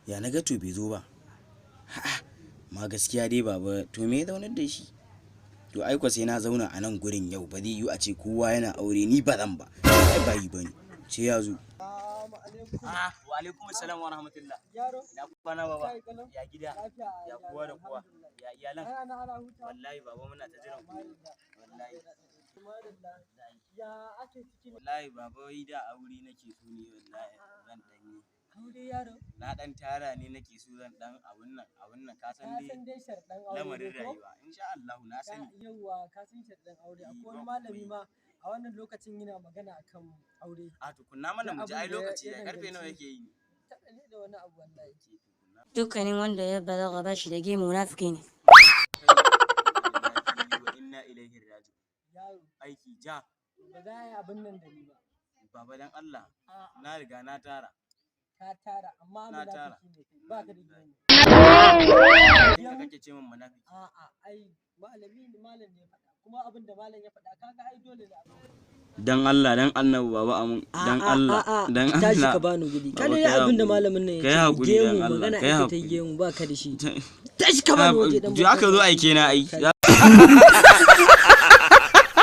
Ya na ga to bai zo ba. A'a, ma gaskiya dai baba, to me ya zaunar da shi? To ai kwa sai na zauna a nan gurin yau, ba zai yiwu a ce kowa yana aure ni ba zan ba. Ai ba yi bane. Sai ya zo. Ah, wa alaikum assalam wa rahmatullah. Yaro, Na kwana, baba? Kai kalau? Ya gida? Lafiya. Ya kowa da kowa? Alhamdulillah. Ya iyalan? Ai ana ana huta. Wallahi baba, muna ta jiran ku. Wallahi. Madalla. Ya ake ciki ne? Wallahi baba, wai da aure nake so ne, wallahi zan dan yi. Aure, yaro? Na dan tara ne, nake so zan dan abun nan, ka san Ka dai san dai sharɗan aure lamarin dai ko? rayuwa. Insha Allah na sani. Yauwa, ka san sharɗan aure. Eh, Akwai ba wani malami komai. ma a wannan lokacin yana magana akan aure. A, tukunna mana Da mu ji ai abin da lokaci ya ya karfe nawa danganci. yake yi? Taɓa ne da wani abu, wallahi. Dukkanin wanda ya balaga ba shi da gemu munafiki ne. Wa inna ilaihi raji'un. Yaro, Aiki ja. ba za a yi abin nan da ni ba. Baba, dan Allah. A'a, Na riga na tara. ka tara amma Na tara. munafiki ne kai. Ba ka da gemu. Kai kake ce min munafiki. A'a, ai malami ne, malam ne ya faɗa. Kuma abin da malam ya faɗa, kaga ai dole ne abu. Dan Allah, dan Annabi baba, amun dan Allah, dan Tashi Allah. ka bani gudi. Baba, Kada kai dai abin da haƙuri. malamin nan ya Kai ce haƙuri gemu, dan Allah, magana kai ake ta haƙuri. gemu ba ka da shi. Tashi ka bani waje dan Aka zo aike na ai. Kai.